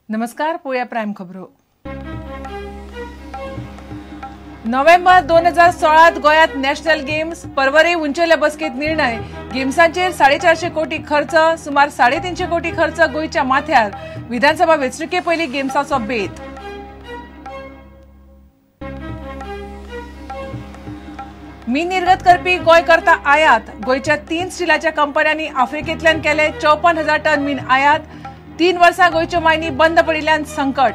नमस्कार, पळोवया प्रायम खबरो. नोव्हेंबर 2016 गोंयांत नॅशनल गेम्स परवरे उंचेल्या बसकेत निर्णय. गेम्सांचेर 450 कोटी खर्च, सुमार 350 कोटी खर्च गोंयच्या माथ्यार. विधानसभा वेंचणुके पयलीं गेम्साचो बेत. मीन निर्गत करपी गोंय करता आयात. गोंयच्या 3 स्टिलाच्या कंपन्यांनी आफ्रिकेंतल्यान केले 54,000 टन मीन आयात. 3 वर्सां गोंयच्यो मायनी बंद पडिल्ल्यान संकट.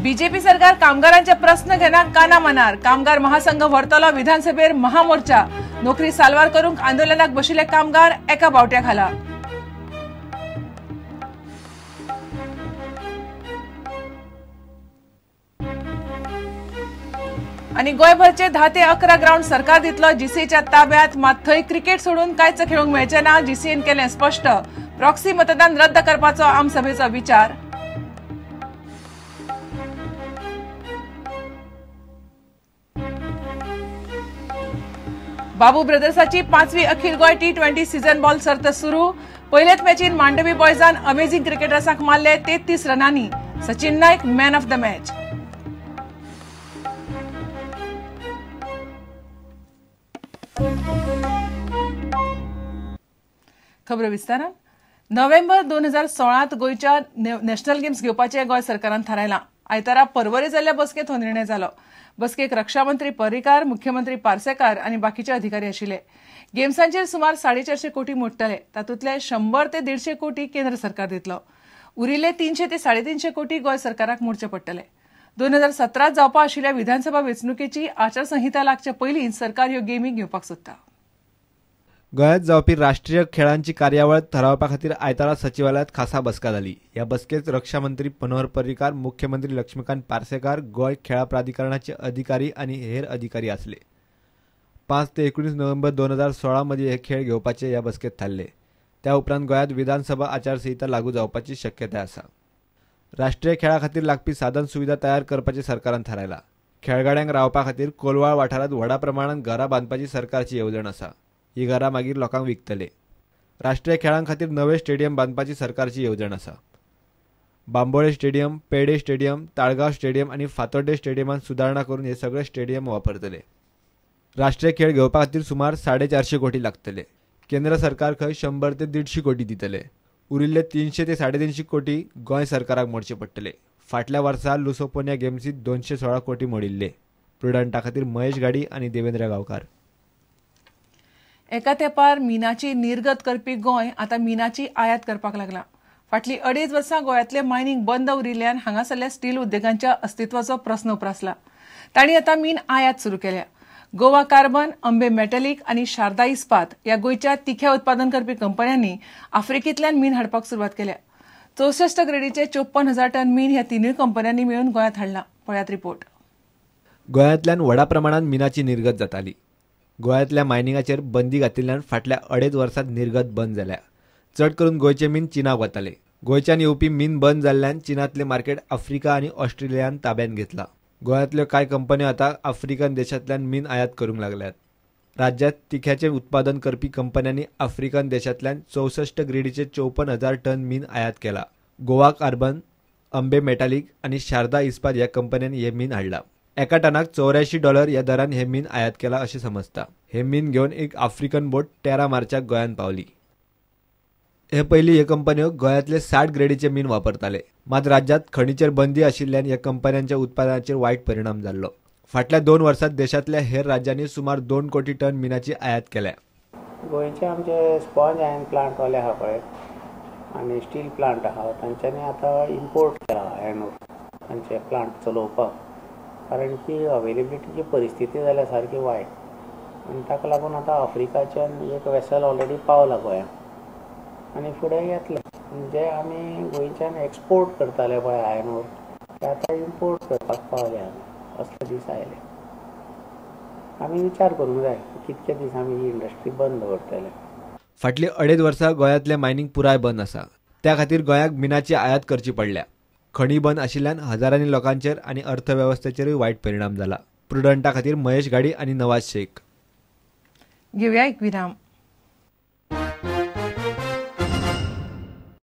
बीजेपी सरकार कामगारांचे प्रस्न घेना काना मनार. कामगार महासंघ व्हरतलो विधानसभेर महामोर्चा. नोकरी साल्वार करूंक आंदोलनाक बशिल्ले कामगार एका बावट्या खाला. आनी गोंयभरचे 10 ते 11 ग्राउंड सरकार दितलो जीसीएच्या ताब्यात. मात थंय क्रिकेट सोडून कांयच खेळूंक मेळचें ना, जीसीएन केलें स्पश्ट. प्रॉक्सी मतदान रद्द करपाचो आमसभेचो विचार. बाबू ब्रदर्साची 5वी अखिल गोंय T20 season ball सर्त सुरू. पयलेच मॅचीन मांडवी बॉयजान अमेझिंग क्रिकेटर्साक मारले 33 रनांनी. Sachin Naik man of the match. खबरो विस्तारान. नोव्हेंबर 2016 गोंयच्या नॅशनल गेम्स घेवपाचें गोंय सरकारान थारायलां. आयतारा परवरे जाल्ल्या बसकेंत हो निर्णय जालो. बसकेक रक्षामंत्री पर्रीकार, मुख्यमंत्री पार्सेकार आनी बाकीचे अधिकारी आशिल्ले. गेम्सांचेर सुमार 450 कोटी मोडटले. तातूंतले 100 ते 150 कोटी केंद्र सरकार दितलो. उरिल्ले 300 ते 350 कोटी गोंय सरकाराक मोडचे पडटले. 2017 जावपा आशिल्ल्या विधानसभा वेंचणुकेची आचारसंहिता लागचे पयलीं सरकार ह्यो गेमी घेवपाक सोदता. गोंयांत जावपी राष्ट्रीय खेळांची कार्यावळ थारावपा खातीर आयतारा सचिवालयांत खासा बसका जाली. ह्या बसकेत रक्षा मंत्री मनोहर पर्रीकार, मुख्यमंत्री लक्ष्मीकांत पार्सेकार, गोंय खेळां प्राधिकरणाचे अधिकारी आनी हेर अधिकारी आसले. 5 ते 19 नोव्हेंबर 2016 मदीं हे खेळ घेवपाचे ह्या बसकेत थारले. त्या उपरांत गोंयांत विधानसभा आचारसंहिता लागू जावपाची शक्यताय आसा. राष्ट्रीय खेळा खातीर लागपी साधन सुविधा तयार करपाचें सरकारान थारायलां. खेळगड्यांक रावपा खातीर कोलवाळ वाठारांत व्हडा प्रमाणांत घरां बांदपाची सरकारची येवजण आसा. ही घरां मागीर लोकांक विकतले. राष्ट्रीय खेळां खातीर नवे स्टेडियम बांदपाची सरकारची येवजण आसा. Bambolim stadium, Pedem stadium, Taleigao stadium आनी फातोड्डे स्टेडियमांत सुदारणा करून हे सगळे स्टेडियम वापरतले. राष्ट्रीय खेळ घेवपा खातीर सुमार 450 कोटी लागतले. केंद्र सरकार खंय 100 ते 150 कोटी दितले. उरिल्ले 300 ते 350 कोटी गोंय सरकाराक मोडचे पडटले. फाटल्या वर्सा लुसोपोनिया गेम्सीत 216 कोटी मोडिल्ले. प्रुडंटा खातीर महेश घाडी आनी देवेंद्र गांवकार. एका तेंपार मिनाची निर्गत करपी गोंय आतां मिनाची आयात करपाक लागला. फाटलीं 2.5 वर्सां गोंयांतलें मायनिंग बंद उरिल्ल्यान हांगासरल्या स्टील उद्देगांच्या अस्तित्वाचो प्रस्न उप्रासला. तांणी आतां मीन आयात सुरू केल्या. गोवा कार्बन, अंबे मेटॅलिक आनी शारदा इस्पात ह्या गोंयच्या तिख्या उत्पादन करपी कंपन्यांनी आफ्रिकेंतल्यान मीन हाडपाक सुरवात केल्या. 64 ग्रेडीचे 54,000 टन मीन ह्या तिनूय कंपन्यांनी मेळून गोंयांत हाडलां. पळयात रिपोर्ट. गोंयांतल्यान व्हडा प्रमाणांत मिनाची निर्गत जाताली. गोंयांतल्या मायनिंगाचेर बंदी घातिल्ल्यान फाटल्या 2.5 वर्सांत निर्गत बंद जाल्या. चड करून गोंयचें मीन चीनाक वताले. गोंयच्यान येवपी मीन बंद जाल्ल्यान चीनांतलें मार्केट आफ्रिका आनी ऑस्ट्रेलियान ताब्यांत घेतलां. गोंयांतल्यो कांय कंपन्यो आतां आफ्रिकन देशांतल्यान मीन आयात करूंक लागल्यात. राज्यांत तिख्याचें उत्पादन करपी कंपन्यांनी आफ्रिकन देशांतल्यान 64 ग्रेडीचे 54,000 टन मीन आयात केला. गोवा कार्बन, अंबे मेटॅलिक आनी शारदा इस्पात ह्या कंपन्यांनी हें मीन हाडलां. एका टनाक $84 ह्या दरान हें मीन आयात केलां अशें समजता. हें मीन घेवन एक आफ्रिकन बोट 13 मार्चाक गोंयांत पावली. हे पयलीं ह्यो कंपन्यो गोंयांतले 60 ग्रेडीचे मीन वापरताले. मात राज्यांत खणीचेर बंदी आशिल्ल्यान ह्या कंपन्यांच्या उत्पादनाचेर वायट परिणाम जाल्लो. फाटल्या 2 वर्सांत देशांतल्या हेर राज्यांनी सुमार 2 कोटी टन मिनाची आयात केल्या. गोंयचे आमचे स्पॉन्ज आयर्न प्लांटवाले आहा पळय आनी स्टील प्लांट आहा, तांच्यांनी आतां इम्पोर्ट केला आयर्न ओर तांचे प्लांट चलोवपाक, कारण की अवेलेबिलिटीची परिस्थिती जाल्या सारकी वायट आनी ताका लागून आतां आफ्रिकाच्यान एक वेसल ऑलरेडी पावला गोंयांत आनी फुडें येतलें. जे आमी गोंयच्यान एक्सपोर्ट करताले पळय आयर्न ओर, ते आतां इम्पोर्ट करपाक पावले आमी. असले दीस आयले. आमी विचार करूंक जाय कितके दीस आमी ही इंडस्ट्री बंद दवरतले. फाटलीं 2.5 वर्सां गोंयांतलें मायनिंग पुराय बंद आसा. त्या खातीर गोंयाक मिनाची आयात करची पडल्या. खणी बंद आशिल्ल्यान हजारांनी लोकांचेर आनी अर्थवेवस्थेचेरूय वायट परिणाम जाला. प्रुडंटा खातीर महेश घाडी आनी नवाज शेख. घेऊया एक विराम.